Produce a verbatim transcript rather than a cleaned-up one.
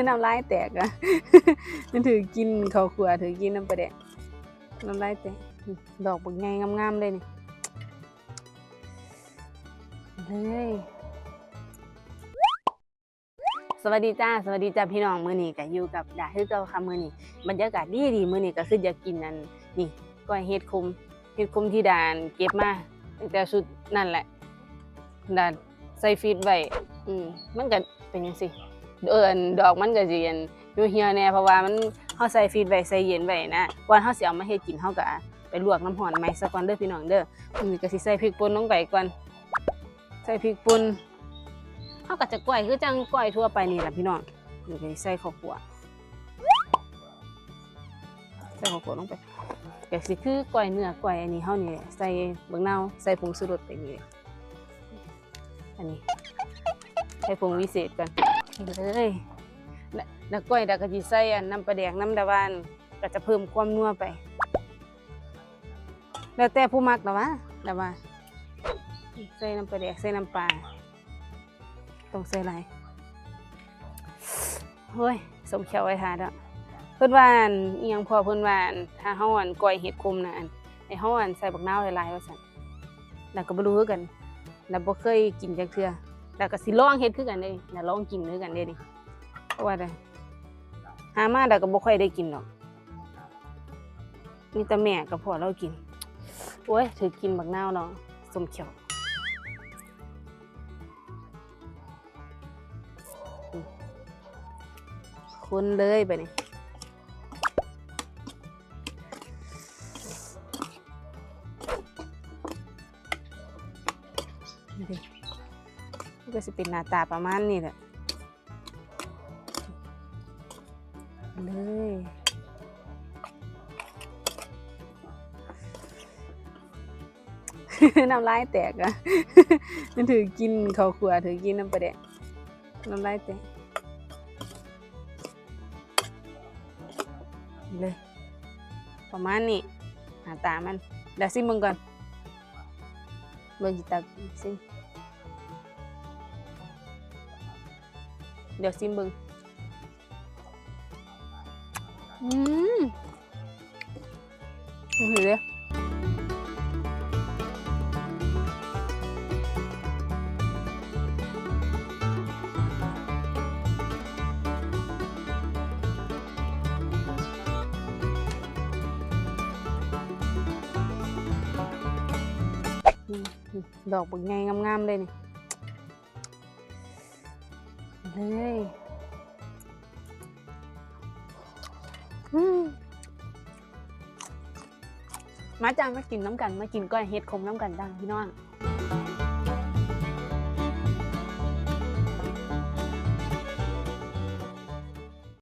น้ำลายแตกอะ มันถือกินข้าวคั่ว ถือกินน้ำปลาแดก น้ำลายแตก ดอกบักใหญ่งามๆเลยนี่ เลย สวัสดีจ้า สวัสดีจ้าพี่น้อง มื้อนี้ก็อยู่กับดาคือเก่าค่ะ มื้อนี้บรรยากาศดีดี มื้อนี้ก็คืออยากกินอันนี้ ก้อยเห็ดขม เห็ดขมที่ดาเก็บมาตั้งแต่ชุดนั่นแหละ ดาใส่ฟรีซไว้ อืม มันก็เป็นจั่งซี้ เอิ้นดอกมันก็สิอันเหี่ยวๆแหน่ เพราะว่ามัน เฮาใส่ฟรีซไว้ ใส่เย็นไว้นะ ก่อนเฮาสิเอามาเฮ็ดกิน เฮาก็ไปลวกน้ำร้อนใหม่ซะก่อนเด้อพี่น้องเด้อ มื้อนี้ก็สิใส่พริกป่นลงไปก่อน ใส่พริกป่น เฮาก็จะก้อยคือจั่งก้อยทั่วไปนี่ล่ะพี่น้อง นี่ก็สิใส่ข้าวคั่ว ใส่ข้าวคั่วลงไป ก็สิคือก้อยเนื้อก้อยอันนี้เฮานี่แหละ ใส่บักนาว ใส่ผงชูรสไปนี่แหละ อันนี้ ใส่ผงวิเศษก่อน เลย แล้ว แล้วก้อยดาก็สิใส่อันน้ำปลาแดกนำ ดาว่าอัน ก็จะเพิ่มความนัวไป แล้วแต่ผู้มักล่ะวะ ดาว่า ใส่น้ำปลาแดก ใส่น้ำปลา ต้องใส่หลาย โอ้ย ส้มแข้วไว้ท่าเด้อ เพิ่นว่าอัน อิหยังพ่อเพิ่นว่าอัน ถ้าเฮาอันก้อยเห็ดขมนะอัน ให้เฮาอันใส่บักนาวหลายๆว่าซั่น ดาก็บ่รู้คือกัน ดาบ่เคยกินจักเทื่อ ดาก็สิลองเฮ็ดคือกันเด้ ดาลองกินคือกันเด้นี่ เพราะว่าดา หามาดาก็บ่ค่อยได้กินดอก มีแต่แม่กับพ่อลาวกิน โอ้ย ถือกินบักนาวเนาะ ส้มแข้ว คนเลยบัดนี้ นี่ดิ มันก็สิเป็นหน้าตาประมาณนี้แหละ เลย น้ำลายแตกอะ มันถือกินข้าวคั่ว ถือกินน้ำปลาแดก น้ำลายแตก เลย ประมาณนี้ หน้าตามัน เดี๋ยวซิมเบิ่งก่อน เบิ่งสิตักซิม เดี๋ยวซิมเบิ่ง อืม อือหือ ดอกบักใหญ่งามๆเลยนี่ เลย อืม มาจ้า มากินนำกัน มากินก้อยเห็ดขมนำกันจ้าพี่น้อง